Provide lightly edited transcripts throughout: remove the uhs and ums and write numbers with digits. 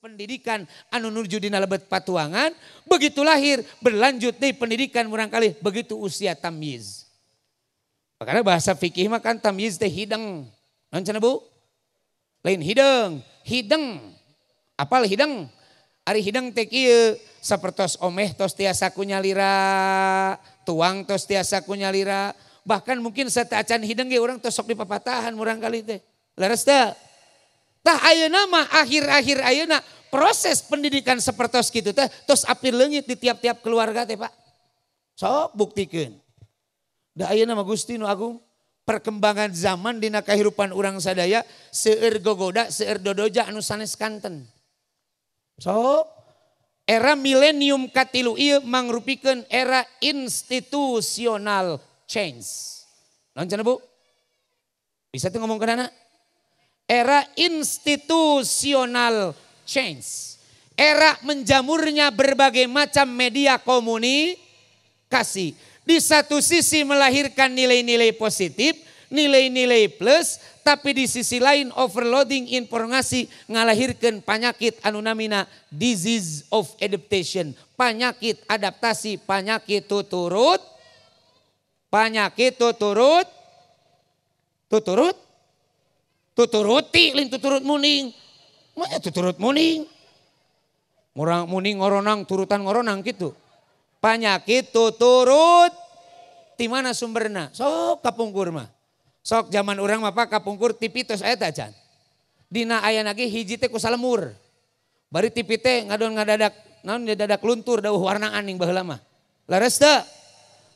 Pendidikan anu nuju dina lebet patuangan, begitu lahir berlanjut deui pendidikan murangkalih begitu usia tamyiz. Makanya bahasa fikih mah kan tamyiz teh hideng. Naon cenah Bu? Lain hideng, hideng. Apal hideng? Ari hideng teh kieu, sapertos omeh tos tiasa ku nyalira, tuang tos tiasa ku nyalira, bahkan mungkin sateuacan hideng ge urang tos sok dipapatahan murangkalih teh. Leres teu? Tah ayeuna mah akhir-akhir ayeuna proses pendidikan sapertos kitu teh tos apir leungit di tiap-tiap keluarga teh Pak. Sok buktikeun. Da ayeuna mah Gusti nu agung, perkembangan zaman dina kahirupan urang sadaya seueur gogoda, seueur dodoja anu sanes kanten. Sok era milenium katilu ieu mangrupikeun era institutional change. Naon cenah Bu? Bisa teu ngomong kana? Era institutional change. Era menjamurnya berbagai macam media komunikasi. Di satu sisi melahirkan nilai-nilai positif, nilai-nilai plus, tapi di sisi lain overloading informasi ngalahirkan penyakit anu namina disease of adaptation. Penyakit adaptasi, penyakit tuturut, penyakit tuturut, tuturut, tuturuti, lain tuturut muning. Maya tuturut muning. Murang muning ngoronang, turutan ngoronang gitu. Penyakit tuturut. Di mana sumberna? Sok kapungkur mah. Sok zaman urang mah Pak kapungkur TV tos aya teh acan. Dina aya lagi hiji teh ku salemur. Bari TV teh ngadon ngadadak naon ngadadak luntur dauh warnaan ning baheula mah. Leres teu?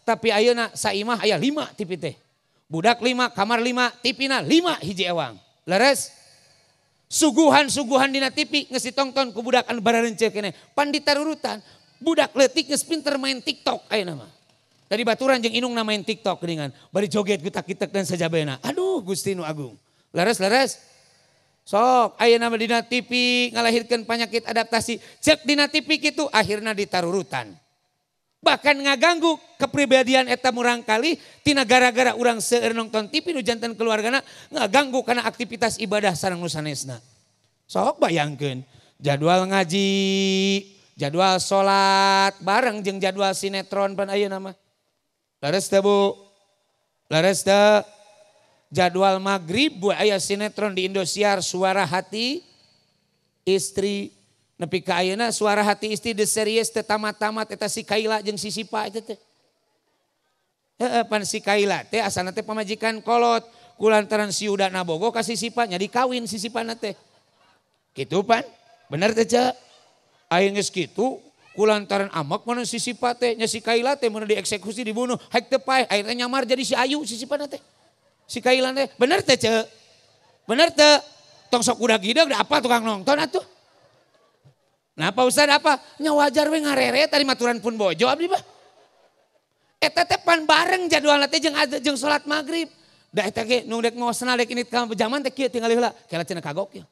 Tapi ayeuna saimah aya 5 TV teh. Budak 5, kamar 5, TV-na 5 hiji ewang. Leres? Suguhan-suguhan dina TV geus ditongton ku budak anu bararenceuh keneh. Pan ditarurutan, budak leutik geus pinter main TikTok ayeuna mah. Dari baturan jeung indungna main TikTok geuningan, bari joget gutak-gitek dan sajabena. Aduh Gusti nu agung. Leres leres? Sok ayeuna mah dina TV ngalahirkeun penyakit adaptasi. Cek dina TV kitu akhirna ditarurutan. Bahkan ngaganggu kepribadian eta murangkalih tina gara-gara urang seueur nonton TV nu janten keluargana ngaganggu kana aktivitas ibadah sareng nu sanesna. Sok bayangkeun jadwal ngaji, jadwal salat bareng jeung jadwal sinetron pan ayeuna mah. Leres teu Bu? Leres teu? Jadwal maghrib bu aya sinetron di Indosiar Suara Hati Istri. Nepi ka ayeuna Suara Hati Istri the series teu tamat-tamat eta si Kaila jeung si Sipa eta teh. Heeh pan si Kaila teh asalna teh pamajikan kolot kulantaran si Yuda nabogo ka si Sipa nya dikawin si Sipana teh. Kitu pan? Bener teh Ceu? Aya geus kitu kulantaran amak mana si Sipa teh nya si Kaila teh mun dieksekusi dibunuh haik teu paeh akhirnya nyamar jadi si Ayu si Sipana teh. Si Kaila teh bener teh Ceu? Bener teh? Tong sok udah gideg da apa tukang nonton atuh. Nah Pak Ustad apa? Nya wajar we ngarere tadi maturan pun bojo abdi mah. Eta teh pan bareng jadwalna teh jeung salat maghrib. Da eta ge nu dek ngosna dek ini ka zaman teh kieu tingali heula, kela cenah kagok ya.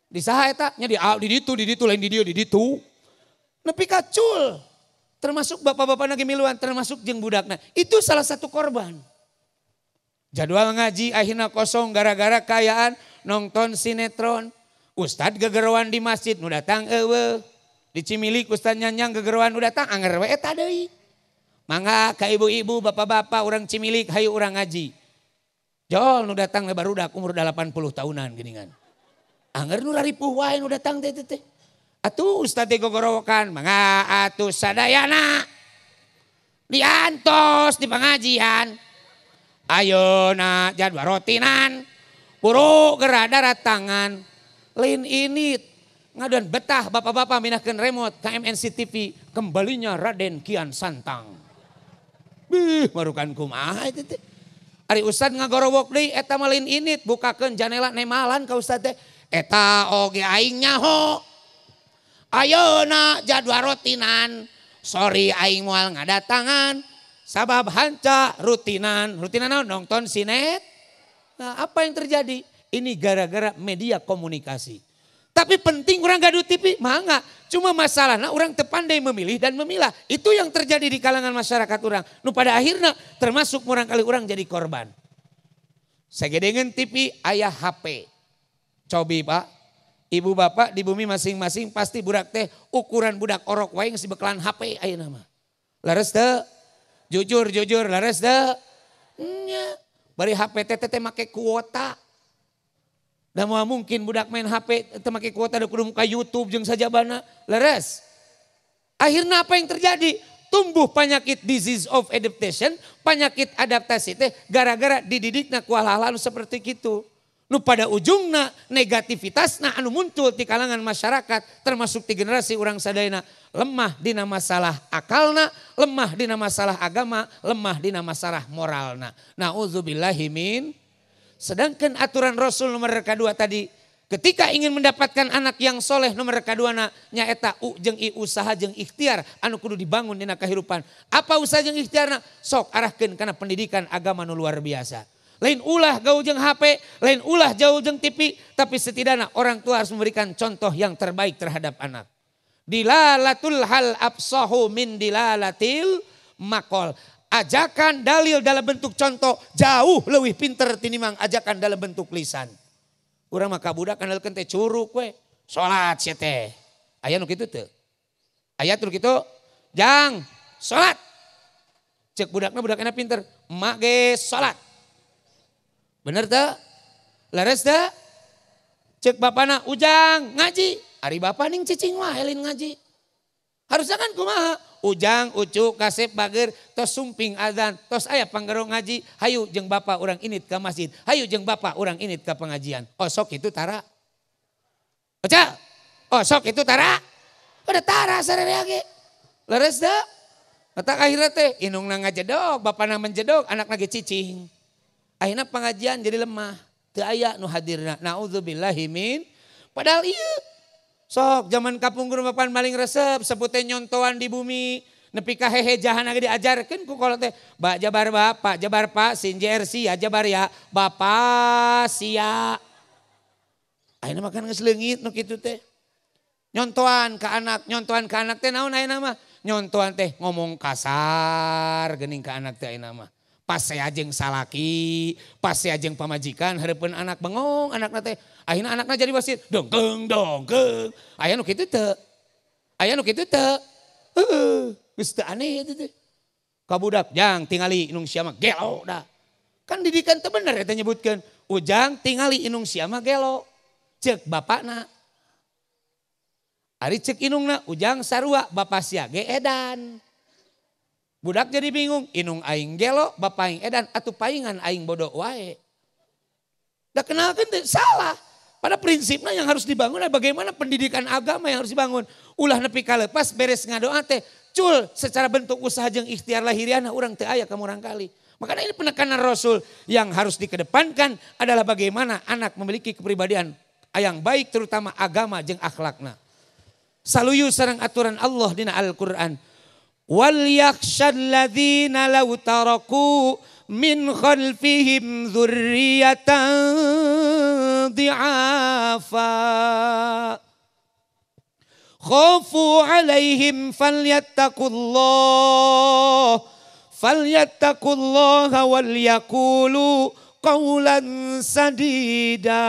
Di saha eta? Nya di ditu lain di dieu di ditu. Nepi ka cul. Termasuk bapak-bapakna ge miluan, termasuk jeung budakna. Itu salah satu korban. Jadwal ngaji akhirna kosong gara-gara kaayaan nonton sinetron. Ustad gegeroan di masjid nu datang eueuh. Di Cimilik ustad nyanyang gegeroan nu datang anger we eta deui. Mangga ka ibu-ibu, bapak-bapak urang Cimilik hayu urang ngaji. Jol nu datang barudak umur 80 tahunan geuningan. Anger nu raripuh wae nu datang teh teh. Atuh ustad teh gogorowokan, mangga atuh sadayana. Diantos di pengajian. Ayeuna jadwal rotinan. Buru geura daratangan. Lain ini ngaduan betah bapak-bapak minahkeun remote KMNC TV kembalinya Raden Kian Santang. Bih marukan kumaha eta teh. Ari ustad ngagorowok deui eta mah lain init bukakeun janela nemalan ka ustad teh. Eta oge aing nyaho. Ayeuna jadwal rutinan. Sorry aing moal ngadatangan sabab hanca rutinan. Rutinan naon? Nonton sinet. Nah, apa yang terjadi? Ini gara-gara media komunikasi. Tapi penting orang gaduh TV, mangga. Cuma masalahnya orang tepandai memilih dan memilah. Itu yang terjadi di kalangan masyarakat orang. Nu pada akhirnya termasuk murangkali orang jadi korban. Sagedengeun TV aya HP. Cobi Pak, Ibu bapak di bumi masing-masing pasti budak teh ukuran budak orok wae geus dibekalan HP ayeuna mah. Leres teu? Jujur jujur leres teu? Nya. Bari HP teh teh make kuota. Da moal mungkin budak main HP teu make kuota da kudu muka YouTube jeung sajabana. Leres. Akhirnya apa yang terjadi? Tumbuh penyakit disease of adaptation, penyakit adaptasi teh gara-gara dididikna ku hal-hal seperti kitu. Nu pada ujungna negativitasna anu muncul di kalangan masyarakat termasuk di generasi urang sadayana lemah dina masalah akalna, lemah dina masalah agama, lemah dina masalah moralna. Nauzubillahi min. Sedangkan aturan Rasul nomor kedua tadi, ketika ingin mendapatkan anak yang soleh nomor kaduana nyaeta u jeung i usaha jeung ikhtiar anu kudu dibangun dina kahirupan. Apa usaha jeung ikhtiarna? Sok arahkeun kana pendidikan agama nu luar biasa. Lain ulah gaul jeung HP, lain ulah jauh jeung TV, tapi setidaknya orang tua harus memberikan contoh yang terbaik terhadap anak. Dilalatul hal absahu min dilalatil maqal. Ajakan dalil dalam bentuk contoh jauh lebih pinter tinimbang ajakan dalam bentuk lisan. Urang mah ka budak andalkeun teh curuk we. Salat sia teh. Aya nu kitu teu? Aya nu kitu? Jang, salat. Cek budakna budakna pinter, emak ge salat. Bener teu? Leres teu? Cek bapana Ujang ngaji. Ari bapa ning cicing wae lain ngaji. Harusnya kan kumaha? Ujang, Ucu, Kasep, Bager, tos sumping azan, tos aya panggero ngaji, hayu jeung bapa urang init ka masjid, hayu jeung bapa urang init ka pengajian. Oh sok itu tara. Oca. Oh sok itu tara. Udah tara sararea ge. Leres teu? Matak akhirna teh indungna ngajedog, bapana menjedog, anakna ge cicing. Akhirna pengajian jadi lemah, teu aya nu hadirna. Nauzubillahi min. Padahal ieu sok zaman kapungkur mapan paling resep sebut teh nyontoan di bumi nepi ka hehejahan ge diajarkeun ku kolot teh ba jabar bapak jabar pak sin jer sia jabar ya bapak sia. Ayeuna mah kan geus leungit nu kitu teh. Nyontoan ka anak teh naon ayeuna mah? Nyontoan teh ngomong kasar geuning ka anak teh ayeuna mah. Pas saya jeung salaki, pas saya jeung pamajikan hareupeun anak bengong anakna teh. Akhirna anakna jadi wasit, dongkeng dongkeng. Aya nu kitu teu? Aya nu kitu teu? Heueuh, geus teu aneh eta teh. Ka budak jang tingali indung sia mah gelo da. Kan didikan teu bener eta nyebutkeun. Ujang tingali indung sia mah gelo. Ceuk bapakna. Ari ceuk indungna ujang sarua bapa sia ge edan. Budak jadi bingung, indung aing gelo, bapak aing edan, atuh paingan aing bodoh wae. Da kenalkeun teh salah. Pada prinsipnya yang harus dibangun adalah bagaimana pendidikan agama yang harus dibangun. Ulah nepi ka leupas beres ngadoa teh cul secara bentuk usaha jeung ikhtiar lahiriana urang teu aya ka murang kali. Makanya ini penekanan Rasul yang harus dikedepankan adalah bagaimana anak memiliki kepribadian yang baik terutama agama jeung akhlakna. Saluyu sareng aturan Allah dina Al-Qur'an. Wal yakhshal ladzina law taraku min khalfihim dzurriyyatan dhi'afa khafu 'alaihim falyattaqullaha wal yaqulu qawlan sadida.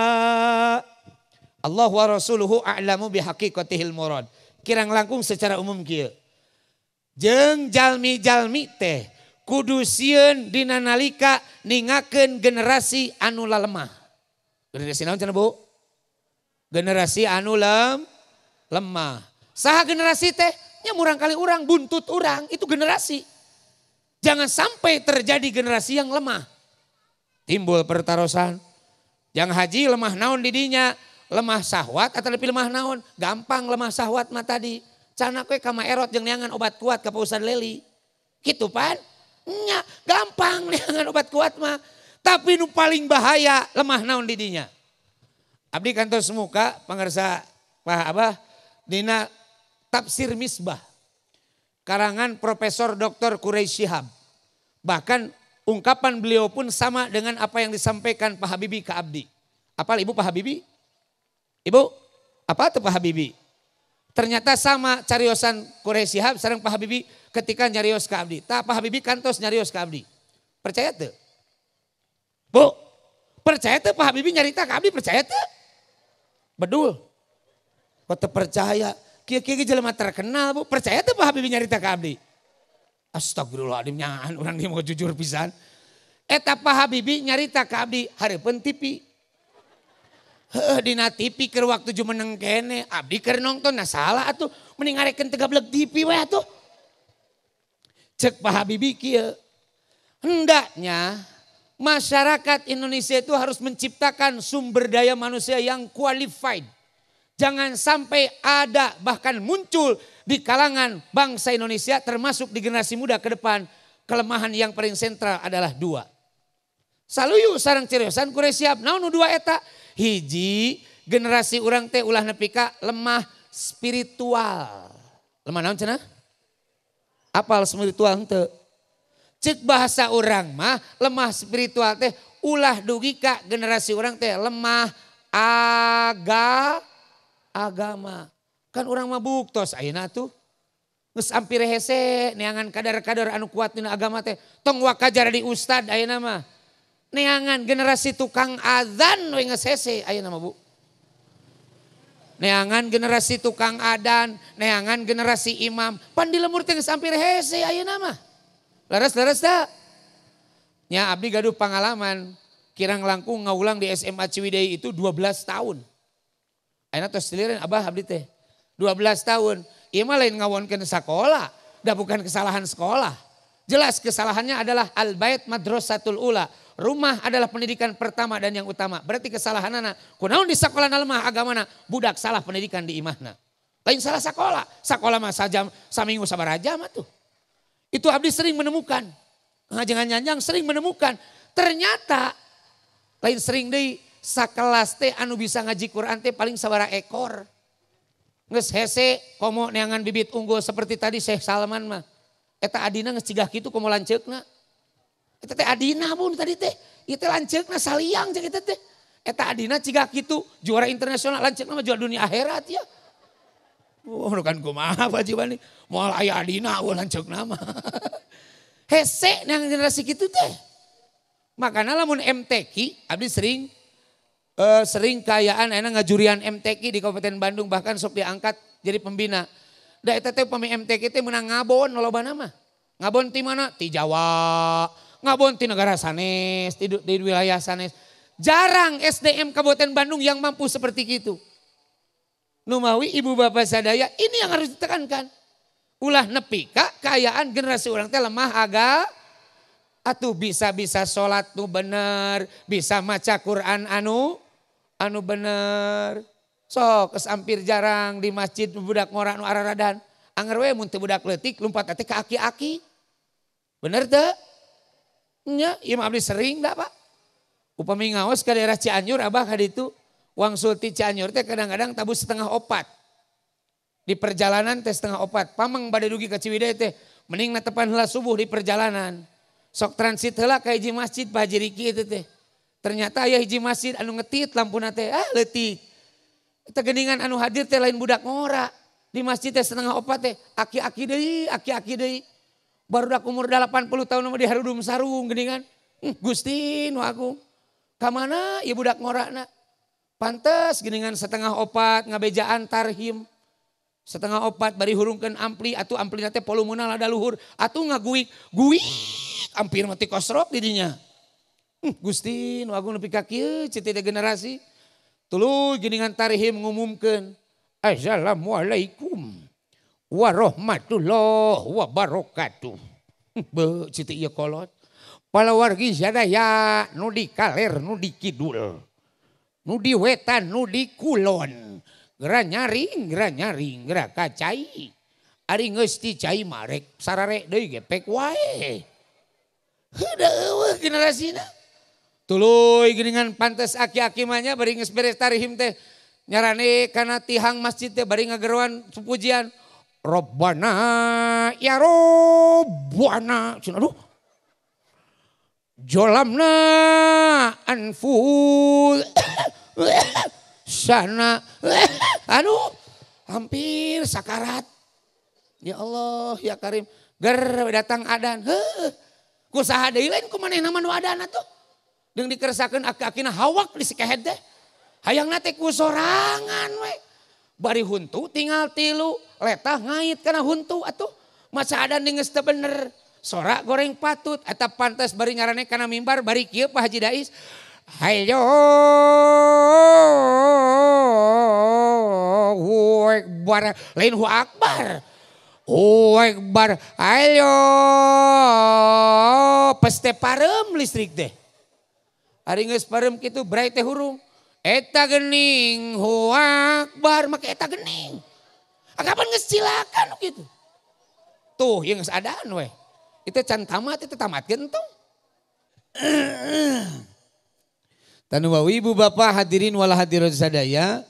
Allah wa rasuluhu a'lamu bihaqiqatihil murad. Kirang langkung secara umum kieu. Jeung jalmi-jalmi teh kudu sieun dina nalika ningakeun generasi anu lemah. Generasi naon cenah Bu? Generasi anu lemah. Saha generasi teh? Nya murang kali urang, buntut urang, itu generasi. Jangan sampai terjadi generasi yang lemah. Timbul pertarosan. Yang haji lemah naon didinya? Lemah sahwat atau lebih lemah naon? Gampang lemah sahwat mah tadi. Cana we kama erot jeung neangan obat kuat ka Pak Ustad Leli. Kitu pan? Nya, gampang neangan obat kuat mah. Tapi nu paling bahaya lemah naon didinya. Abdi kantos muka pangarsa Pak Abah dina Tafsir Misbah. Karangan Profesor Dr. Quraish Shihab. Bahkan ungkapan beliau pun sama dengan apa yang disampaikan Pak Habibie ke abdi. Apal Ibu Pak Habibie? Ibu, apa tuh Pak Habibie? Ternyata sama cariosan Quraish Shihab sareng Pak Habibie ketika nyarios ke abdi. Tah Pak Habibie kantos nyarios ke abdi. Percaya teu? Bu, percaya teu Pak Habibie nyarita ke abdi, percaya teu? Bedul. Kok teu percaya? Kieu-kieu jelema terkenal Bu, percaya teu Pak Habibie nyarita ka abdi? Astagfirullahaladzim, nyaan urang dia mau jujur pisan. Eta Pak Habibie nyarita ka abdi hareupeun TV. Heuh dina TV keur waktu jumeneng kene, abdi keur nonton nah salah atuh, mending ngarekeun teu gablek TV we atuh. Cek Pak Habibie kieu. Hendaknya masyarakat Indonesia itu harus menciptakan sumber daya manusia yang qualified. Jangan sampai ada bahkan muncul di kalangan bangsa Indonesia termasuk di generasi muda ke depan. Kelemahan yang paling sentral adalah dua. Saluyu sareng ceriosan kure siap. Naon nu dua eta? Hiji, generasi urang teh ulah nepi ka lemah spiritual. Lemah naon cenah? Apal spiritual henteu? Cek bahasa urang mah lemah spiritual teh ulah dugi ka generasi urang teh lemah agama. Kan urang mah buktos ayeuna tuh. Geus ampir hese neangan kadar-kadar anu kuat dina agama teh. Tong wakajar di ustad ayeuna mah. Neangan generasi tukang azan we geus hese ayeuna mah Bu. Neangan generasi tukang adan, neangan generasi imam. Pan di lemur teh geus ampir hese ayeuna mah. Leres-leres tak? Nya abdi gaduh pengalaman kirang langkung ngaulang di SMA Ciwidey itu 12 tahun. Ayeuna tos silireun abah abdi teh. 12 tahun. Ieu mah lain ngawonkeun sakola, dah bukan kesalahan sekolah. Jelas kesalahannya adalah al-bait madrasatul ula. Rumah adalah pendidikan pertama dan yang utama. Berarti kesalahanana kunaon di sakola lemah agamana, budak salah pendidikan di imahna. Lain salah sakola. Sakola mah sajam saminggu sabaraha jam atuh. Itu abdi sering menemukan. Ngajengan nyanjang sering menemukan. Ternyata lain sering deui sakelas teh anu bisa ngaji Quran teh paling sabaraha ekor. Geus hese komo neangan bibit unggul seperti tadi Syekh Salman mah. Eta adina geus cigah kitu komo lanceukna. Eta teh adina bun tadi teh. Ieu teh lanceukna saliang jeung eta teh. Eta adina cigah kitu juara internasional lanceukna mah juara dunia akhirat ya. Wah kan kumaha Pak Jibani. Moal aya adina eueuh lanceukna mah. Hese neangan generasi kitu teh. Makana lamun MTQ abdi sering sering kayaan enak ngajurian MTQ di Kabupaten Bandung bahkan sok diangkat jadi pembina. Da eta teh pami MTQ teh meunang ngabon lolobana mah. Ngabon ti mana? Ti Jawa, ngabon ti negara sanes, ti wilayah sanes. Jarang SDM Kabupaten Bandung yang mampu seperti itu. Numawi ibu bapak sadaya ini yang harus ditekankan. Ulah nepi ka kaayaan generasi urang teh lemah agak atuh bisa-bisa sholat nu bener, bisa maca Quran anu bener. Sok geus hampir jarang di masjid budak ngora nu araradan. Anger we mun teu budak leutik lumpat teh ka aki-aki. Bener teu? Nya, ieu mah abdi sering da Pak. Upami ngaos ka daerah Cianjur abah ka ditu, wangsul ti Cianjur teh kadang-kadang tabuh 3:30. Di perjalanan teh 3:30. Pameng bade dugi ka Ciwidey teh mending netepan heula subuh di perjalanan. Sok transit heula ka hiji masjid Pak Haji Riki itu teh. Ternyata aya hiji masjid anu ngetit lampuna teh ah leutik. Eta geuningan anu hadir teh lain budak ngora. Di masjid teh 3:30 teh aki-aki deui, aki-aki deui. Barudak umur 80 tahun mah diharudum sarung geuningan. Gusti nu agung. Ka mana ieu budak ngorana? Pantes geuningan 3:30 ngabejaan tarhim. 3:30 bari hurungkeun ampli atuh amplina teh volumena lada luhur atuh ngaguik guik hampir mati kosrok didinya. Gusti nu agung nepi ka kieu citi teh generasi. Tuluy geuningan tarhim ngumumkeun assalamualaikum warahmatullahi wabarakatuh. Be citi ieu kolot. Palawargi sadaya nu di kaler nu di kidul. Nu di wetan nu di kulon. Geura nyaring, geura ka cai. Ari geus ti cai marek sarare deui gepek wae. Heuh eueuh generasina. Tuluy geuningan pantes aki-aki mah nya bari geus beres tarhim teh nyarane kana tihang masjid teh bari ngageroan pujian Robbana ya Robbana. Cenah aduh. Jolamna anfus sana aduh hampir sakarat. Ya Allah ya Karim. Ger datang adan. Heuh. Ku saha deui lain ku manehna mah nu adan atuh. Deung dikersakeun aki-akina hawak di sikehed teh. Hayangna teh ku sorangan we. Bari huntu tinggal tilu, letah ngait kana huntu atuh. Masa adan geus teu bener. Sorak goreng patut eta pantes bari ngarane kana mimbar bari kieu Pak Haji Dais. Hayo akbar lain hu akbar. Akbar ayo peste parem listrik teh. Ari geus parem kitu brai teh hurung. Eta gening hu akbar make eta gening. Kapan geus silakan kitu. Tuh yang geus adaan weh. Itu can tamat, itu tamatkeun tong. Tanu ibu bapak hadirin wal hadirat sadaya,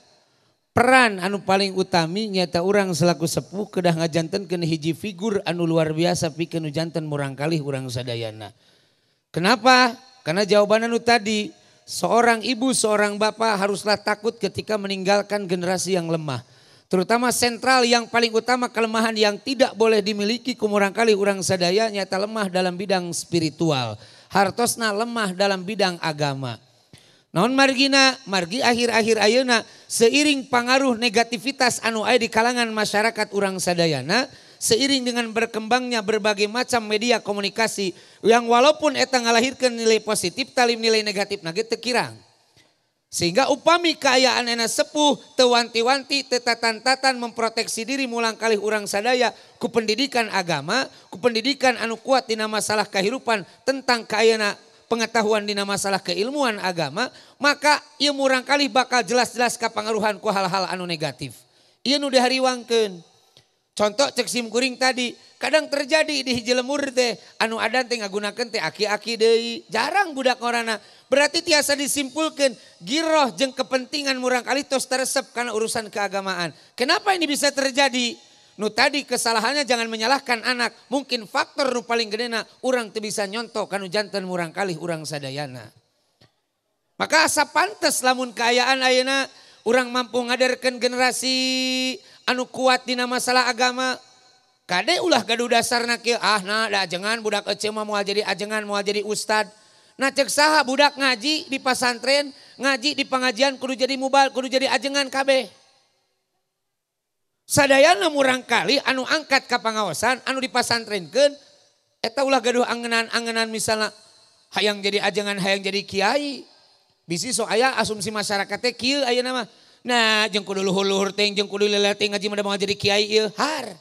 peran anu paling utami nyata urang selaku sepuh kedah ngajantenkeun hiji figur anu luar biasa pikeun nu janten murangkalih urang sadayana. Kenapa? Karena jawaban anu tadi, seorang ibu, seorang bapak haruslah takut ketika meninggalkan generasi yang lemah. Terutama sentral yang paling utama kelemahan yang tidak boleh dimiliki ku murangkalih urang sadaya nyata lemah dalam bidang spiritual. Hartosna lemah dalam bidang agama. Naon margina, margi akhir-akhir ayeuna seiring pangaruh negativitas anu aya di kalangan masyarakat urang sadayana, seiring dengan berkembangnya berbagai macam media komunikasi yang walaupun eta ngalahirkeun nilai positif talim nilai negatif na ge teu kirang. Sehingga upami kaayaan ena sepuh teu wanti-wanti teu tatan-tatan memproteksi diri murangkalih urang sadaya ku pendidikan agama, ku pendidikan anu kuat dina masalah kehidupan tentang kaayana pengetahuan dina masalah keilmuan agama, maka ieu murangkalih bakal jelas-jelas kapangaruhan ku hal-hal anu negatif. Ieu nu dihariwangkeun. Contoh cek sim kuring tadi, kadang terjadi di hiji lemur teh anu adan teh ngagunakeun teh aki-aki deui, jarang budak ngorana. Berarti tiasa disimpulkeun giroh jeung kepentingan murangkalih tos teresep kana urusan keagamaan. Kenapa ini bisa terjadi? Nu tadi kesalahannya jangan menyalahkan anak, mungkin faktor nu paling gedena urang teu bisa nyontoh kanu janten murangkalih urang sadayana. Maka asa pantes lamun kaayaan ayeuna urang mampu ngaderkeun generasi anu kuat dina masalah agama. Kade ulah gaduh dasarna kieu, ah nah da ajengan budak eceu mah moal jadi ajengan, moal jadi ustad. Nah cek saha budak ngaji di pasantren, ngaji di pengajian kudu jadi mubal, kudu jadi ajengan kabeh. Sadayana murangkalih anu angkat ka pangaosan, anu dipasantrenkeun eta ulah gaduh angenan-angenan misalna hayang jadi ajengan, hayang jadi kiai. Bisi sok aya asumsi masyarakat teh kieu ayeuna mah. Nah jeung kudu luhur-luhur teh, jeung kudu leuleut teh ngaji mah moal jadi kiai ieu. Har.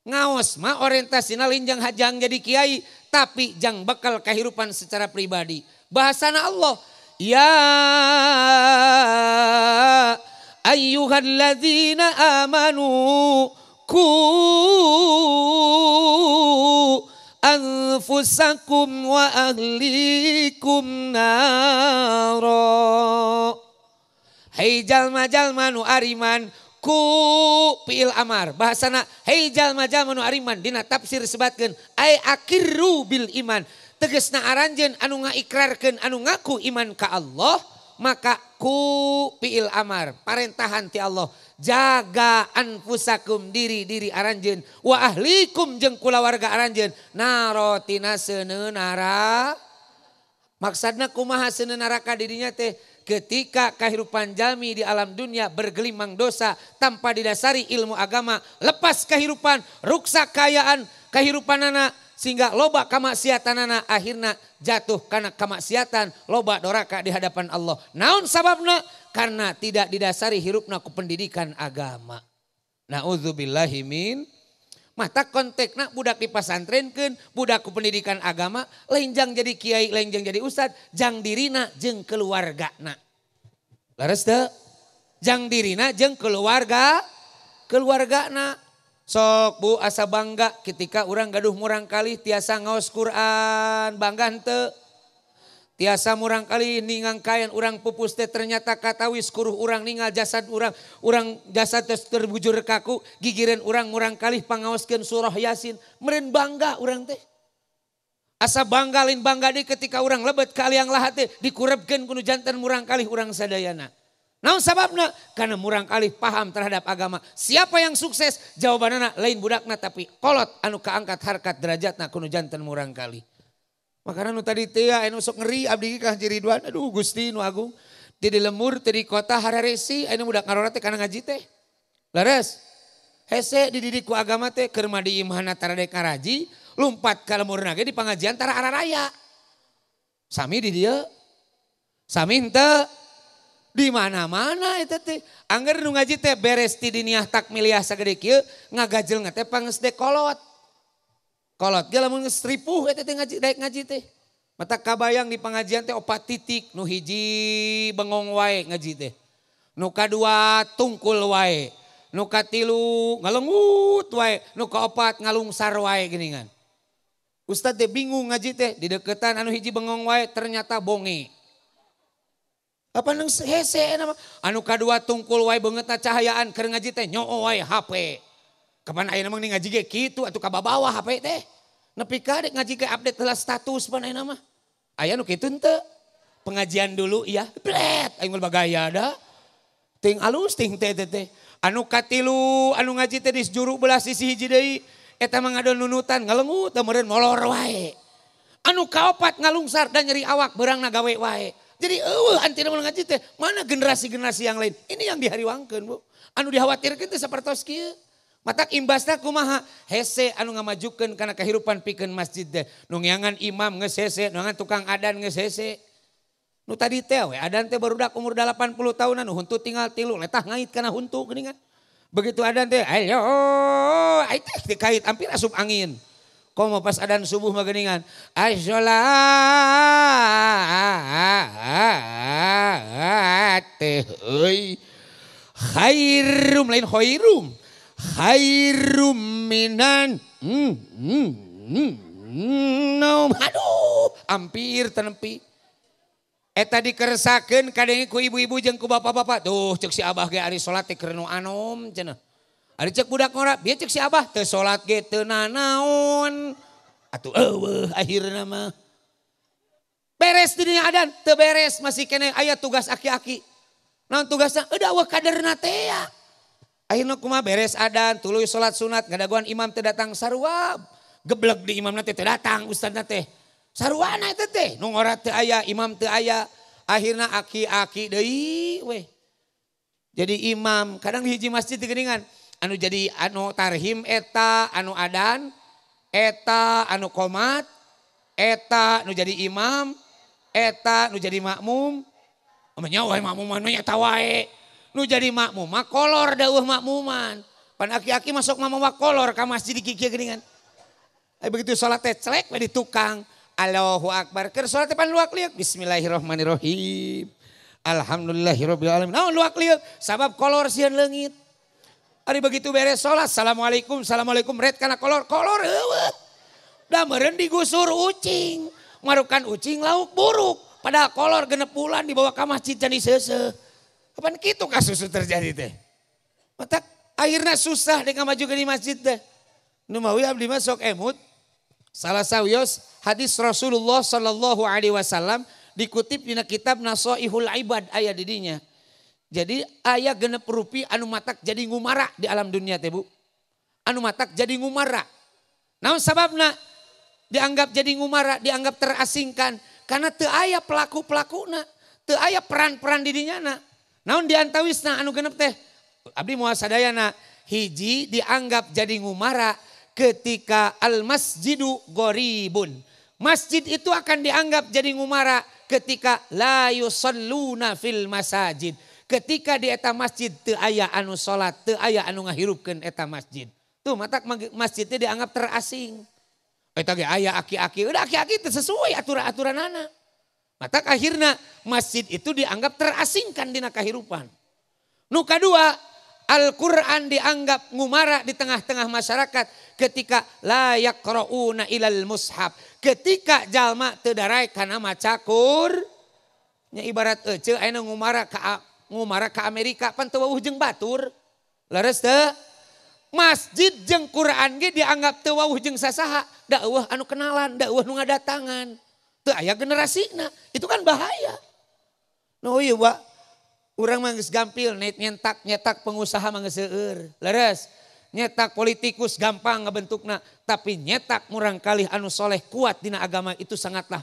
Ngaos mah orientasina lain jang hajang jadi kiai, tapi jang bekal kehidupan secara pribadi. Bahasana Allah, ya ayyuhalladzina amanu ku anfusakum wa ahlikum nara. Hei jalma-jalma nu ariman ku fi'il amar. Bahasana hei jalma-jalma nu ariman dina tafsir sebatkeun ai akirru bil iman. Tegasna aranjeun anu ngaikrarkeun anu ngaku iman ka Allah, maka ku fi'il amar, parentahan ti Allah, jaga anfusakum diri-diri aranjeun wa ahlikum jeung kulawarga aranjeun narotina seuneu nara. Maksudna kumaha seuneu neraka dirinya teh? Ketika kehidupan jalmi di alam dunia bergelimang dosa tanpa didasari ilmu agama, lepas kehidupan, ruksak kayaan kehidupan anak sehingga loba kamaksiatanana akhirna jatuh karena kamaksiatan, loba doraka di hadapan Allah. Naon sababna? Karena tidak didasari hirupna ku pendidikan agama. Nauzubillahi min. Mata kontekna budak dipasantrenkeun, budak ku pendidikan agama, lain jang jadi kiai, lain jang jadi ustad, jang dirina jeung keluargana. Leres teu? Jang dirina jeung keluarga, keluargana. Sok bu asa bangga ketika urang gaduh murangkalih tiasa ngaos Quran, bangga henteu? Tiasa murangkalih ningangkayan urang pupus teh ternyata katawis kuruh urang ningal jasad urang, urang jasad teh terbujur kaku, gigireun urang murangkalih pangaoskeun surah Yasin, meureun bangga urang teh. Asa bangga lain bangga deui ketika urang lebet ka liang lahat teh dikurebkeun ku nu janten murangkalih urang sadayana. Naon sababna? Karena murangkalih paham terhadap agama. Siapa yang sukses? Jawabanana lain budakna tapi kolot anu kaangkat harkat derajatna ku nu janten murangkalih. Makana nu tadi teh anu sok ngeri abdi ka Haji Ridwan, aduh Gusti nu agung. Ti di lemur, ti di kota hararesi, anu budak ngarora teh kana ngaji teh. Leres? Hese dididik ku agama teh keur mah di imahna tara dek ngaraji, lumpat ka lemurna ge di pangajian tara araraya. Sami di dieu. Sami henteu. Di mana-mana eta teh. Angger nu ngaji teh beres ti diniah takmiliah sagede kieu ngagajel teh pangeus dek kolot. Kolot ge lamun geus ripuh eta teh ngaji daek ngaji teh. Mata kabayang di pengajian teh 4 titik, nu hiji bengong wae ngaji teh. Nu kadua tungkul wae. Nu katilu ngalengut wae, nu kaopat ngalungsar wae geuningan. Ustad teh bingung ngaji teh, di deketan anu hiji bengong wae ternyata bonge. Apa nang hese nama? Anu kadua tungkul wae beungeutna cahayaan keur ngaji teh nyoo wae HP. Kapan ayeuna mah ngaji ge kitu atuh ka babawa HP teh. Nepi ka dek ngaji ge update heula status pan ayeuna mah. Aya nu kitu henteu. Pengajian dulu ya, blet aing mah bagaya da. Ting alus ting teh teh. Anu katilu anu ngaji teh di juru belah sisi hiji deui eta mah ngadon nunutan ngalengut teh meureun molor wae. Anu kaopat ngalungsar dan nyeri awak beurangna gawe wae. Jadi eueuh antina mun ngaji teh mana generasi-generasi yang lain. Ini yang dihariwangkeun Bu. Anu dikhawatirkeun teh sapertos kieu. Matak imbasna kumaha hese anu ngamajukeun kana kahirupan pikeun masjid teh. Nu ngeangan imam geus hese, nu ngeangan tukang adan geus hese. Nu tadi teh we adan teh barudak umur 80 tahunan nu huntu tinggal 3 letah ngait kana huntu geuningan. Begitu adan teh ayo ai teh dikait hampir asup angin. Komo pas adan subuh mah geuningan asholat teh euy khairum lain khairum khairum minan naum aduh hampir tenempi. Eta dikersakeun kadenge ku ibu-ibu jeung ku bapak-bapak. Tuh cek si abah ge ari salat teh keur nu anom cenah. Ari cek budak ngora, bieu cek si abah teu salat ge teu nanaon. Atuh eueuh akhirna mah. Beres di dinya adan, teu beres masih keneh aya tugas aki-aki. Naon tugasna? Eueuh eueuh kaderna teh ya. Akhirna kumaha beres adan, tuluy salat sunat, ngadaguan imam teu datang sarua. Geblek di imamna teh teu datang ustadna teh. Saruana eta teh, nu ngora teu aya, imam teu aya. Akhirna aki-aki deui weh. Jadi imam, kadang di hiji masjid geuningan, anu jadi anu tarhim eta, anu adan, eta anu komat, eta nu jadi imam, eta nu jadi makmum. Nya wae makmuman nya eta wae. Nu jadi makmum mah kolor deueuh makmuman. Pan aki-aki masuk mamawa kolor ka masjid kieu geuningan. Begitu salat teh celek we di tukang. Allahu Akbar. Keur salat teh pan luak liuk. Bismillahirrahmanirrahim. Alhamdulillahirabbil alamin. Naon luak liuk? Sabab kolor sieun leungit. Ari begitu beres salat, assalamualaikum, assalamualaikum ret kana kolor, kolor eueuh. Da meureun digusur ucing. Marukan ucing lauk buruk. Padahal kolor 6 bulan dibawa ka masjid jadi seuseuh. Kapan kitu kasus terjadi teh? Matak akhirna susah dek ngamajukeun di masjid teh. Nu mawi abdi mah sok emut. Salah sawios hadis Rasulullah sallallahu alaihi wasallam dikutip dina kitab Nasoihul Ibad aya di dinya. Jadi aya 6 rupi anu matak jadi ngumara di alam dunia teh Bu. Anu matak jadi ngumara. Naon sababna? Dianggap jadi ngumara, dianggap terasingkan karena teu aya pelaku-pelakuna, teu aya peran-peran di dinyana. Naon diantawisna anu 6 teh? Abdi moal sadayana hiji dianggap jadi ngumara ketika al-masjidu goribun. Masjid itu akan dianggap jadi ngumara ketika la yusalluna fil masajid. Ketika di eta masjid teu aya anu salat, teu aya anu ngahirupkeun eta masjid. Tuh matak masjidnya dianggap terasing. Eta ge aya aki-aki, udah aki-aki teu sesuai aturan-aturanana. Matak akhirna masjid itu dianggap terasingkan dina kahirupan. Nu kadua, Al-Quran dianggap ngumara di tengah-tengah masyarakat ketika la yaqra'una ilal mushaf. Ketika jalma teu darai kana maca Qur. Nya ibarat eceu ayeuna ngumara ka Amerika pan teu wawuh jeung batur. Leres teu? Masjid jeung Quran ge dianggap teu wawuh jeung sasaha, da eueuh anu kenalan, da eueuh nu ngadatangan. Teu aya generasina, itu kan bahaya. Nu ieu Pak. Urang mah geus gampil nyetak pengusaha mah geus seueur. Leres, nyetak politikus gampang ngebentukna, tapi nyetak murang kalih anu soleh kuat dina agama itu sangatlah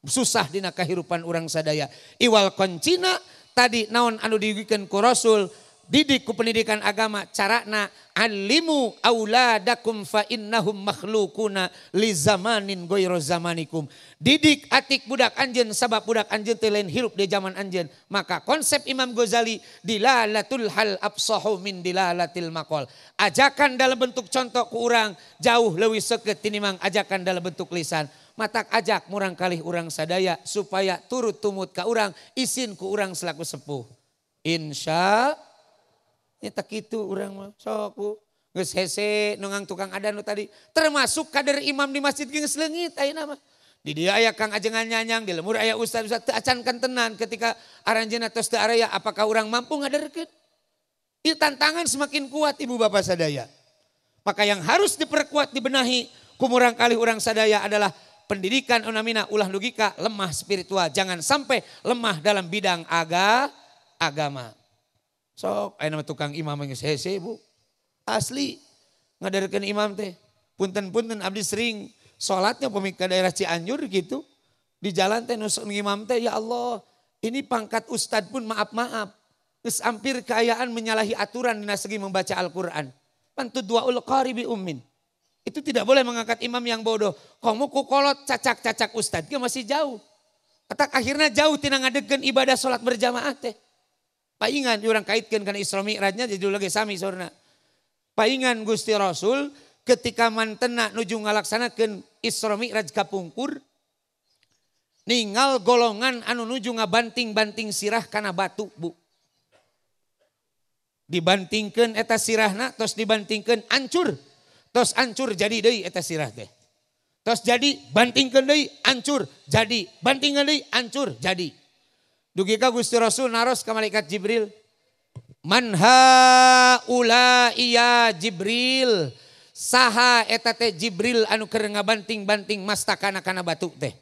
susah dina kahirupan urang sadaya. Iwal koncina tadi naon anu diugikeun ku Rasul, Didik ku pendidikan agama carana alimu auladakum fa innahum makhlukuna li zamanin ghairu zamanikum. Didik atik budak anjeun sabab budak anjeun teh lain hirup di zaman anjeun. Maka konsep Imam Ghazali dilalatul hal absahu min dilalatil maqal. Ajakan dalam bentuk contoh ku urang jauh leuwih seukeut tinimbang ajakan dalam bentuk lisan. Matak ajak murang kalih urang sadaya supaya turut tumut ka urang isin ku urang selaku sepuh. Insya nya tak kitu urang mah sok bu geus hese nungang tukang adan nu tadi termasuk kader imam di masjid geus leungit ayeuna mah. Di dieu aya kang ajengan nyanyang, di lemur aya ustaz ustaz teu acan kantenan ketika aranjeunna tos teu araya apakah urang mampu ngaderkeun? Ieu tantangan semakin kuat ibu bapak sadaya. Maka yang harus diperkuat dibenahi ku murang kalih urang sadaya adalah pendidikan unamina ulah logika lemah spiritual, jangan sampai lemah dalam bidang agama. Sok aya nama tukang imam geus hese bu. Asli ngaderkeun imam teh. Punten-punten abdi sering salatnya pami ka daerah Cianjur gitu. Di jalan teh nu imam teh ya Allah, ini pangkat ustad pun maaf-maaf. Geus hampir kaayaan menyalahi aturan dina segi membaca Al-Qur'an. Pantu duaul qari bi ummin. Itu tidak boleh mengangkat imam yang bodoh. Komo ku kolot cacak-cacak ustad ge masih jauh. Atak akhirnya jauh tina ngadegeun ibadah salat berjamaah teh. Paingan urang kaitkeun kana Isra Mi'rajnya jadi lagi sami saurna. Paingan Gusti Rasul ketika mantena nuju ngalaksanakeun Isra Mi'raj kapungkur ningal golongan anu nuju ngabanting-banting sirah kana batu bu. Dibantingkeun eta sirahna tos dibantingkeun ancur. Tos ancur jadi deui eta sirah teh. Tos jadi bantingkeun deui ancur jadi, bantingkeun deui ancur jadi. Dugi ka Gusti Rasul naros ka malaikat Jibril. Man haula iya Jibril. Saha eta teh Jibril anu keur ngabanting-banting mastakana kana batu teh.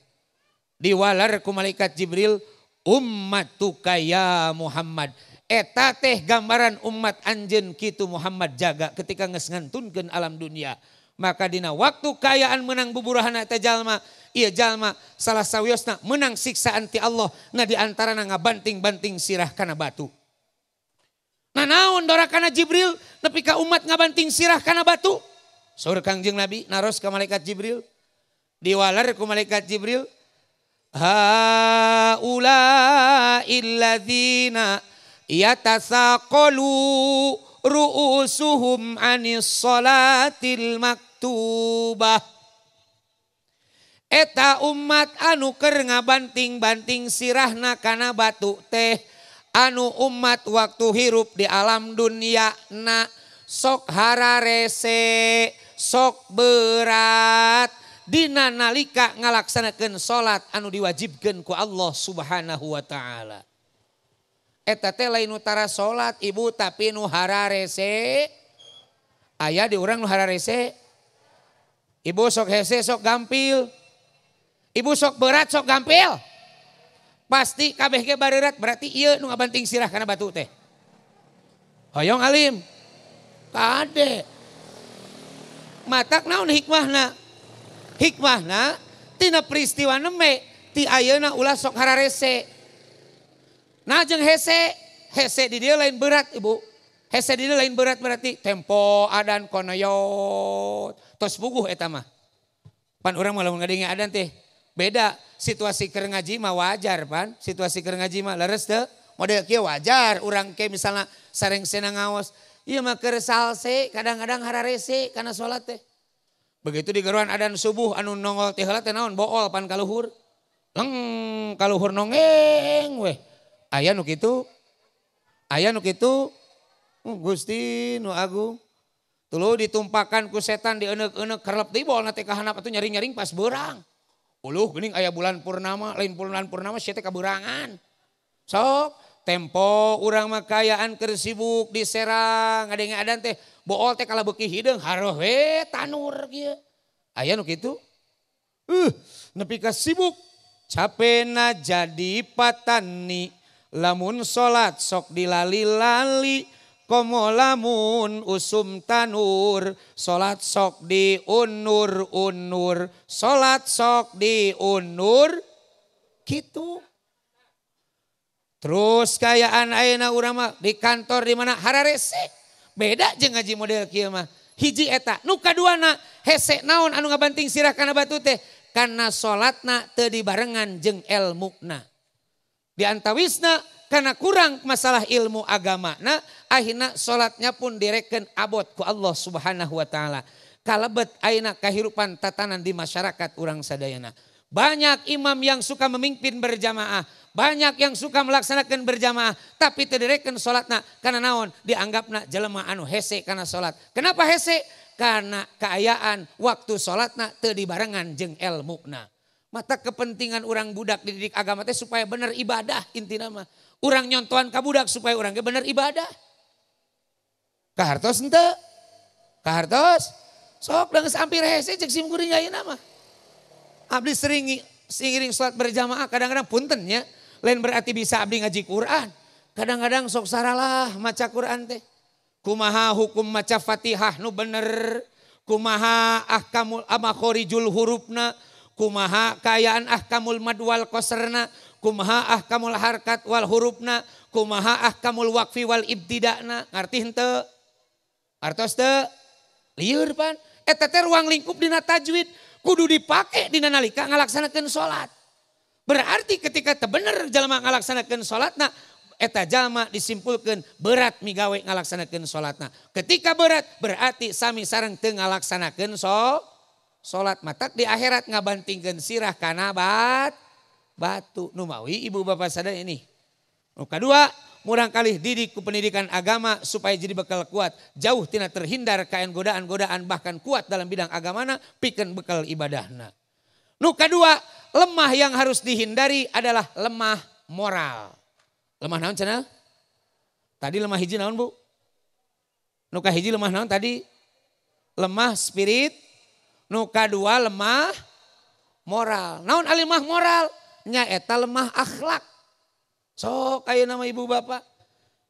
Diwalar ku malaikat Jibril, ummatuka ya Muhammad. Eta teh gambaran umat anjeun kitu Muhammad jaga ketika geus ngantunkeun alam dunia. Maka dina waktu kaayaan menang buburahana eta jalma, ieu jalma salah sawiosna menang siksaan ti Allah, nah di antarana ngabanting-banting sirah kana batu. Nah naon dorakana Jibril nepi ka umat ngabanting sirah kana batu? Saur Kangjeng Nabi naros ka malaikat Jibril. Diwalar ku malaikat Jibril, haula illadzina yatasaqalu ru'usuhum anis salatil maktubah. Eta umat anu keur ngabanting-banting sirahna kana batu teh, anu umat waktu hirup di alam dunia na sok hararese, sok berat dina nalika ngalaksanakeun salat anu diwajibkeun ku Allah Subhanahu wa taala. Eta teh lain nu tara salat ibu tapi nu hararese. Aya di urang nu hararese. Ibu sok hese sok gampil. Ibu sok berat sok gampil. Pasti kabeh ge bareurat berarti ieu nu ngabanting sirah kana batu teh. Hoyong alim. Kade. Matak naon hikmahna? Hikmahna tina peristiwa neme ti ayeuna ulah sok hararese. Nah jeung hese, hese di dia lain berat ibu. Hese di dia lain berat berarti tempo adan konoyot. Tos puguh eta mah. Pan urang mah lamun ngadenge adan teh beda situasi keur ngaji mah wajar pan. Situasi keur ngaji mah leres teu. Model kieu wajar urang ke misalna sarengsena ngaos. Ieu mah keur salse kadang-kadang hararese kana salat teh. Begitu digeruan adan subuh anu nongol teh heula teh naon bool pan kaluhur. Leng kaluhur nongeng weh. Aya nu kitu, aya nu kitu, Gusti nu agung. Tuluy ditumpakan ku setan dieneuk-eneuk kerlep deui bolna teh ka handap atuh nyaring-nyaring pas beurang. Uluh geuning aya bulan purnama, lain bulan purnama sia teh kaberangan. Sok tempo urang mah kaayaan keur sibuk diserang ngadenge adan teh bool teh kalah beuki hideung haroh we tanur kieu. Aya nu kitu? Nepi ka sibuk capena jadi patani. Lamun salat sok dilali-lali komo lamun usum tanur salat sok diunur-unur salat sok diunur kitu. Terus kayaan ayeuna urang mah di kantor di mana hararese. Beda jeung ngaji model kieu mah. Hiji eta, nu kaduana hese naon anu ngabanting sirah kana batu teh karena salatna teu dibarengan jeung elmuna. Di antawisna karena kurang masalah ilmu agamana, akhirna salatnya pun direken abot ku Allah Subhanahu wa taala. Kalebet ayeuna kahirupan tatanan di masyarakat urang sadayana. Banyak imam yang suka memimpin berjamaah, banyak yang suka melaksanakan berjamaah, tapi teu direken salatna karena naon? Dianggapna jelema anu hese kana salat. Kenapa hese? Karena kaayaan waktu salatna teu dibarengan jeung elmuna. Mata kepentingan urang budak dididik agama teh supaya bener ibadah intina mah. Urang nyontohan ka budak supaya urang ge bener ibadah. Kahartos henteu? Kahartos? Sok da geus ampir hese cek sim kuring ayeuna mah. Abdi sering ngiring salat berjamaah kadang-kadang punten nya. Lain berarti bisa abdi ngaji Quran. Kadang-kadang sok saralah maca Quran teh. Kumaha hukum maca Fatihah nu bener. Kumaha ahkamul amakhorijul hurufna. Kumaha kaayaan ahkamul mad wal qasrna, kumaha ahkamul harkat wal hurufna, kumaha ahkamul waqfi wal ibtida'na, ngarti henteu? Artos teu? Lieur pan. Eta teh ruang lingkup dina tajwid kudu dipake dina nalika ngalaksanakeun salat. Berarti ketika teu bener jalma ngalaksanakeun salatna, eta jalma disimpulkeun berat migawe ngalaksanakeun salatna. Ketika berat berarti sami sareng teu ngalaksanakeun salat matak di akhirat ngabantingkeun sirah kana batu. Numawi ibu bapak sadar ini. Nu kadua, murang kalih didik ku pendidikan agama supaya jadi bekal kuat. Jauh tina terhindar kaen godaan-godaan bahkan kuat dalam bidang agamana pikeun bekal ibadahna. Nu kadua, lemah yang harus dihindari adalah lemah moral. Lemah naon cenah? Tadi lemah hiji naon bu? Nu kahiji lemah naon tadi? Lemah spirit. Nu kadua lemah moral. Naon alimah moral? Nyaeta lemah akhlak. Sok ayeuna mah ibu bapak.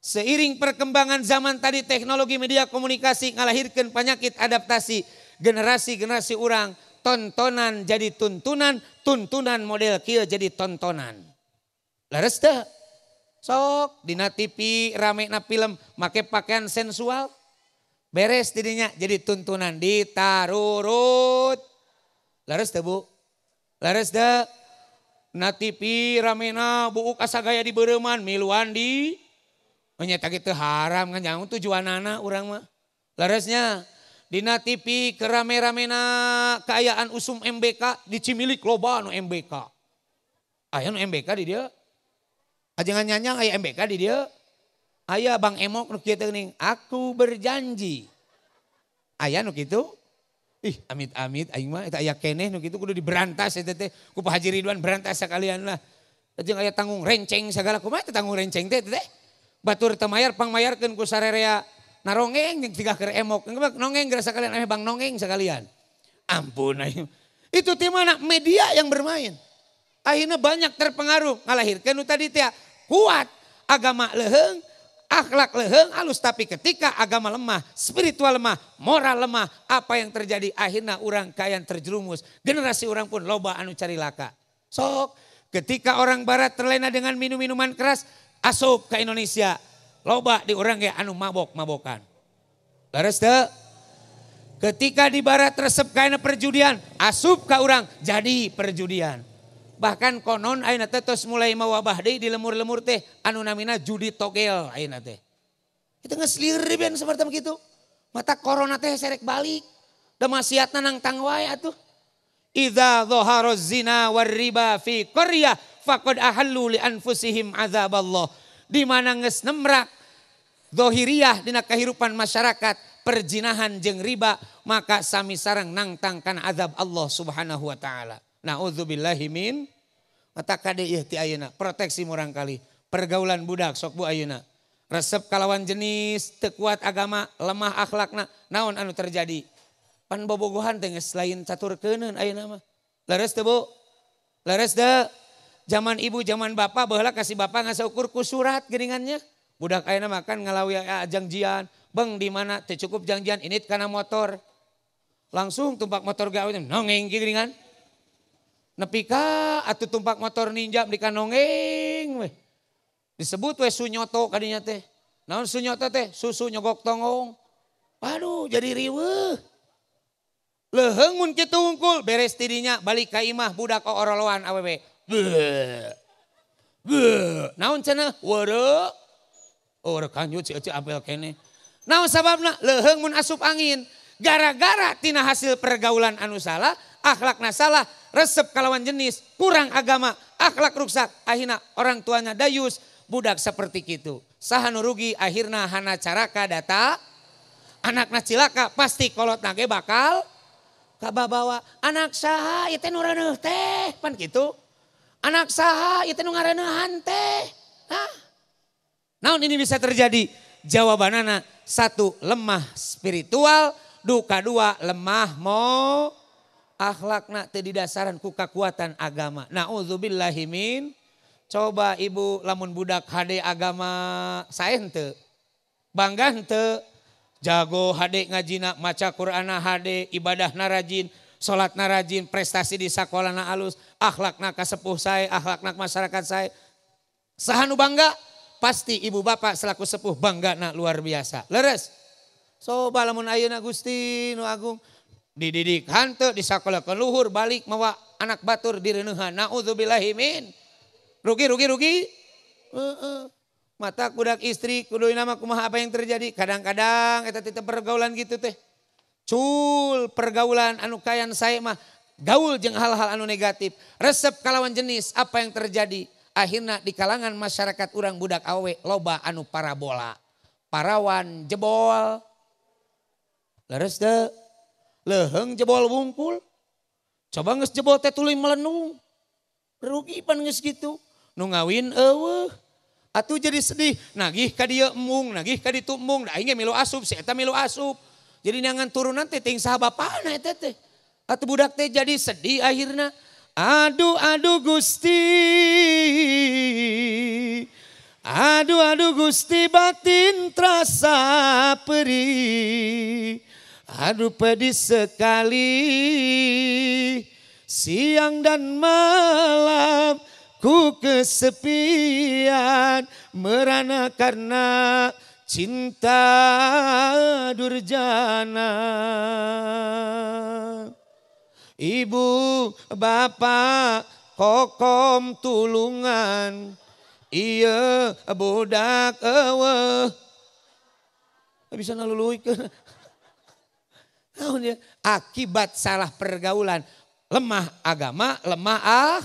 Seiring perkembangan zaman tadi teknologi media komunikasi ngalahirkeun penyakit adaptasi. Generasi-generasi urang tontonan jadi tuntunan, tuntunan model kieu jadi tontonan. Leres teu? Sok dina TV ramena film make pakaian sensual. Beres didinya jadi tuntunan ditarurut. Leres teu bu? Leres teu? Na TV ramena buuk asa gaya di beureman miluan di nya kitu haram kan jangan tujuanana urang mah. Leresnya dina TV kerame-ramena kaayaan usum MBK di Cimilik loba nu MBK. Aya nu MBK di dieu. Ajengan nyanyang aya MBK di dieu. Aya Bang Emok nu kieu teh geuning, aku berjanji. Aya nu kitu? Ih, amit-amit aing mah eta aya keneh nu kitu kudu diberantas eta teh. Ku Pak Haji Ridwan berantas sakalian lah. Jeung aya tanggung renceng sagala kumaha teh tanggung renceng teh teh. Batur teu mayar pangmayarkeun ku sarerea narongeng jeung tigah keur emok. Nongeng geura sakalian ame Bang Nongeng sakalian. Ampun aing. Itu ti mana media yang bermain. Akhirnya banyak terpengaruh ngalahirkeun nu tadi teh kuat agama leuheung. Akhlak leuheung halus, tapi ketika agama lemah, spiritual lemah, moral lemah, apa yang terjadi? Akhirnya orang kaya terjerumus. Generasi orang pun loba anu cari laka. Sok, ketika orang barat terlena dengan minum-minuman keras, asup ke Indonesia. Loba di orang ge anu mabok-mabokan. Leres teu? Ketika di barat resep kaena perjudian, asup ka urang jadi perjudian. Bahkan konon ayeuna teh tos mulai mawabah deui di lemur-lemur teh anu namina judi togel ayeuna teh. Itu geus lieur ben seperti begitu. Mata corona teh serek balik. Da maksiatna nangtang wae atuh. Idza dhahara zina war riba fi qaryah faqad ahallu li anfusihim azaballah. Di mana geus nemrak zahiriyah dina kahirupan masyarakat perjinahan jeung riba maka sami sareng nangtang kana azab Allah Subhanahu wa taala. Na'udzubillahi min mata kade ieu ti ayeuna proteksi murang kali pergaulan budak sok bu ayeuna resep kalawan jenis teu kuat agama lemah akhlakna naon anu terjadi pan bobogohan teh geus lain caturkeuneun ayeuna mah. Leres teu bu? Leres teu? Zaman ibu zaman bapak baheula kasih bapak ngaseukur ku surat geuningannya. Budak ayeuna makan ngalawi janjian beng di mana teu cukup janjian ini kana motor langsung tumpak motor gawe nongeng geuningan. Nepi ka atuh tumpak motor ninja beli ka nongeng weh. Disebut we sunyoto kadinya teh. Naon sunyoto teh? Susu nyogok tonggong. Aduh jadi riweuh. Leuheung mun kitu hungkul beres tidinya balik ka imah budak ooroloan awewe. Beuh. Beuh. Naon cenah? Weureu. Oh kanjut si ece apel keneh. Naon sababna? Leuheung mun asup angin. Gara-gara tina hasil pergaulan anu salah, akhlakna salah, resep kalawan jenis, kurang agama, akhlak ruksak, akhirna orang tuanya dayus, budak seperti kitu. Saha nu rugi akhirna hana caraka data, anakna cilaka pasti kolotna ge bakal kababawa. Anak saha ieu teh nu reuneuh teh, pan kitu. Anak saha ieu teh nu ngareuneuhan teh. Hah? Naon ini bisa terjadi? Jawabanana satu lemah spiritual, duka dua lemah mo akhlakna teu didasaran ku kakuatan agama. Nauzubillahi min. Coba ibu lamun budak hade agama sae henteu. Bangga henteu. Jago hade ngajina, maca Qur'ana hade, ibadahna rajin, salatna rajin, prestasi di sakolana alus, akhlakna ka sepuh sae, akhlakna masyarakat sae. Saha nu bangga? Pasti ibu bapak selaku sepuh banggana luar biasa. Leres. Coba lamun ayeuna Gusti nu agung dididik henteu di sakolakeun luhur balik mawa anak batur direuneuhan. Nauzubillahi min. Rugi rugi rugi. Mata budak istri kudu nama kumaha apa yang terjadi? Kadang-kadang eta teh pergaulan gitu teh. Cul pergaulan anu kayan sae mah gaul jeung hal-hal anu negatif. Resep kalawan jenis apa yang terjadi? Akhirna di kalangan masyarakat urang budak awewe loba anu parabola. Parawan jebol. Leres teu? Leuheung jebol wungkul. Coba geus jebol teh tuluy melenung. Rugi pan geus kitu. Nu ngawin eueuh. Atuh jadi sedih, nagih ka dieu embung, nagih ka ditu embung, da aing ge milu asup, si eta milu asup. Jadi neangan turunan teh ting saha bapana eta teh. Atuh budak teh jadi sedih akhirna. Aduh aduh Gusti. Aduh aduh Gusti batin terasa perih. Aduh pedih sekali. Siang dan malam ku kesepian merana karena cinta durjana. Ibu bapak kokom tulungan, iya budak eueuh. Bisa ngaluluikeun. Naon ya? Akibat salah pergaulan, lemah agama, lemah ah.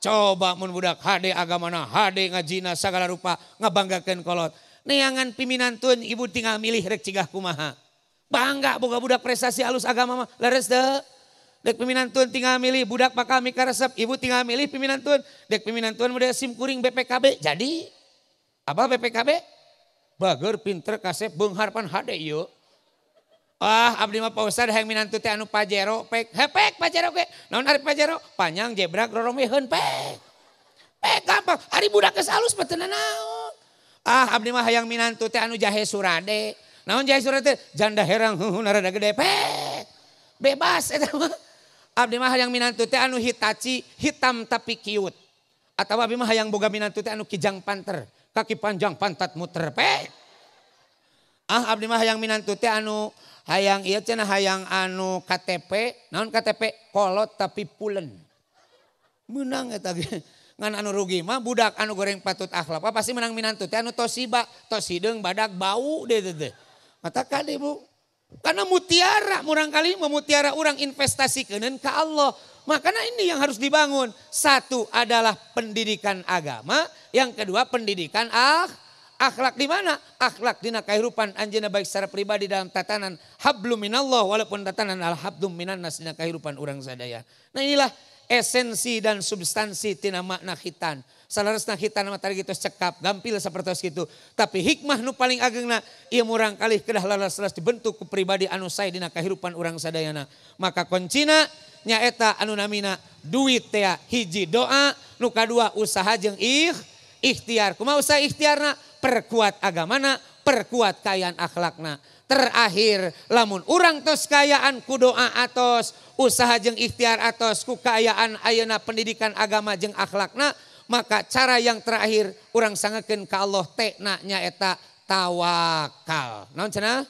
Coba mun budak hade agamana, hade ngajina sagala rupa ngabanggakeun kolot. Neangan piminantun ibu tinggal milih rek cigah kumaha. Bangga boga budak prestasi alus agama mah, leres teu? Dek piminantun tinggal milih budak bakal mikaresep, ibu tinggal milih piminantun. Dek piminantun model sim kuring BPKB. Jadi apa BPKB? Bager pinter kasep beunghar pan hade ieu. Ah abdi mah Pak Ustad hayang minantu teh anu Pajero pek. Hepek Pajero ge. Naon ari Pajero? Panjang jebrak roromeheun pek. Pek gampang. Ari budak geus alus mah teu nanaon. Ah abdi mah hayang minantu teh anu jahe surade. Naon jahe surade? Janda herang heuhun rada gede pek. Bebas eta mah. Abdi mah hayang minantu teh anu Hitachi, hitam tapi kiut. Atawa abdi mah hayang boga minantu teh anu kijang panter, kaki panjang pantat muter pek. Ah abdi mah hayang minantu teh anu hayang ieu cenah hayang anu KTP, naon KTP? Kolot tapi pulen. Menang eta ge. Ngan anu rugi mah budak anu goreng patut akhlak. Pasti menang minantu teh anu Toshiba, tos hideung badak bau deh teh. Mata kade Bu. Karena mutiara murangkali memutiara orang investasi keuneun ka Allah. Makanya ini yang harus dibangun. Satu adalah pendidikan agama, yang kedua pendidikan akhlak di mana? Akhlak dina kahirupan anjeunna baik secara pribadi dalam tatanan hablum minallah walaupun tatanan al hablum minannas dina kahirupan urang sadaya. Nah inilah esensi dan substansi tina makna khitan. Salaresna khitan mah tadi kitu cekap, gampil sapertos kitu. Tapi hikmah nu paling agengna ieu murang kalih kedah laras-laras dibentuk ku pribadi anu sae dina kahirupan urang sadayana. Maka kuncina nyaeta anu namina duit teh hiji doa, nu kadua usaha jeung ikhtiar. Kumaha usaha ikhtiarna? Perkuat agamana, perkuat kayaan akhlakna. Terakhir lamun urang tos kayaan ku doa atos, usaha jeung ikhtiar atos, ku kayaan ayeuna pendidikan agama jeung akhlakna, Maka cara yang terakhir urang sangakeun ka Allah T-na nyaeta tawakal. Naon cenah?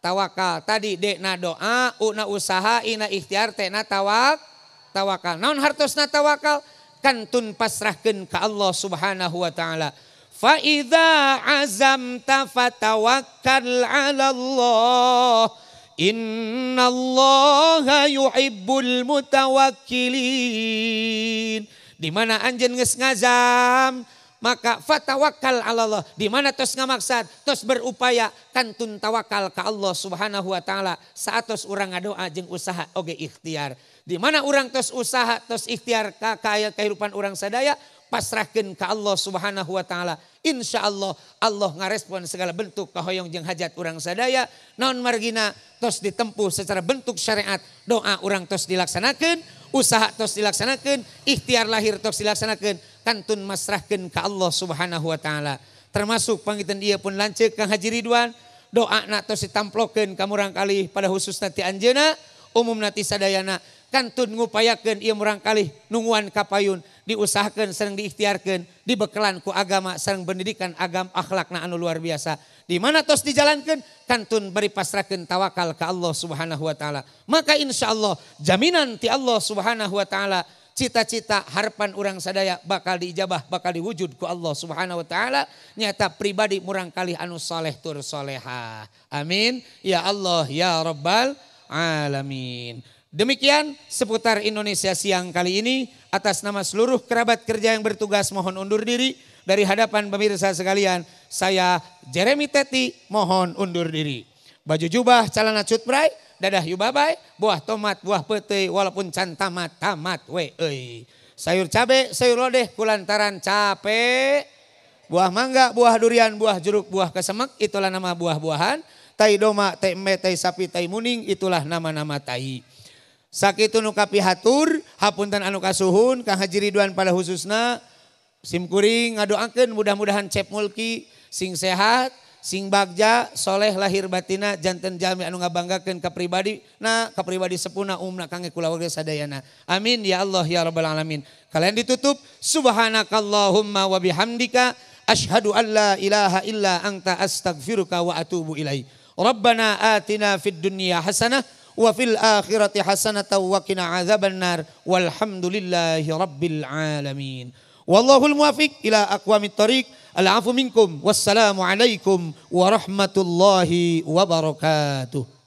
Tawakal. Tadi D-na doa, U-na usaha, I-na ikhtiar, T-na tawakal. Naon hartosna tawakal? Kantun pasrahkeun ka Allah Subhanahu wa taala. Fa idza azamta fatawakkal 'ala Allah. Innallaha yuhibbul mutawakkilin. Di mana anjeun geus ngazam, maka fatawakal 'ala Allah. Di mana tos ngamaksad, tos berupaya kantun tawakal ka Allah Subhanahu wa taala. Saatos urang ngadoa jeung usaha oge ikhtiar. Di mana urang tos usaha, tos ikhtiar ka kehidupan urang sadaya, pasrahkeun ka Allah Subhanahu wa taala. Insyaallah Allah ngarespon segala bentuk kahoyong jeung hajat urang sadaya. Naon margina tos ditempuh secara bentuk syariat, doa urang tos dilaksanakeun, usaha tos dilaksanakeun, ikhtiar lahir tos dilaksanakeun, kantun masrahkeun ka Allah Subhanahu wa taala. Termasuk pangitan ieu pun lanceuk Kang Haji Ridwan, doana tos ditamplokeun ka murang kalih pada khususna ti anjeunna, umumna ti sadayana. Kantun ngupayakeun ieu murang kalih nunguan kapayun, diusahakeun sareng diikhtiarkeun, dibekelan ku agama sareng pendidikan agam akhlakna anu luar biasa. Di mana tos dijalankeun kantun bari pasrahkeun tawakal ka Allah Subhanahu wa taala. Maka insyaallah jaminan ti Allah Subhanahu wa taala cita-cita harapan urang sadaya bakal diijabah, bakal diwujud ku Allah Subhanahu wa taala, nyata pribadi murang kalih anu saleh tur salehah. Amin ya Allah ya Rabbal alamin. Demikian seputar Indonesia siang kali ini. Atas nama seluruh kerabat kerja yang bertugas mohon undur diri. Dari hadapan pemirsa sekalian, saya Jeremy Teti mohon undur diri. Baju jubah, celana cutbray, dadah yubabai, buah tomat, buah pete, walaupun can tamat, tamat we euy. Sayur cabe, sayur lodeh, kulantaran capek. Buah mangga, buah durian, buah jeruk, buah kesemek, itulah nama buah-buahan. Tai doma, tai embe, tai sapi, tai muning, itulah nama-nama tai. Sakitu nu kapihatur, hapunten anu kasuhun, Kang Haji Ridwan pada khususna, simkuring ngadoakeun mudah-mudahan Cep Mulki sing sehat, sing bagja, soleh lahir batina, janten jalmi anu ngabanggakeun ka pribadi, na ka pribadi sepuna umna kangge kulawarga sadayana. Amin ya Allah ya Rabbal alamin. Kalian ditutup subhanakallahumma wa bihamdika asyhadu an la ilaha illa anta astaghfiruka wa atubu ilaik. Rabbana atina fid dunya hasanah wa fil akhirati hasanatan wa qina adzabannar walhamdulillahi rabbil alamin. Wallahul muwafiq ila aqwamit thariq. Al-afu minkum. Wassalamualaikum warahmatullahi wabarakatuh.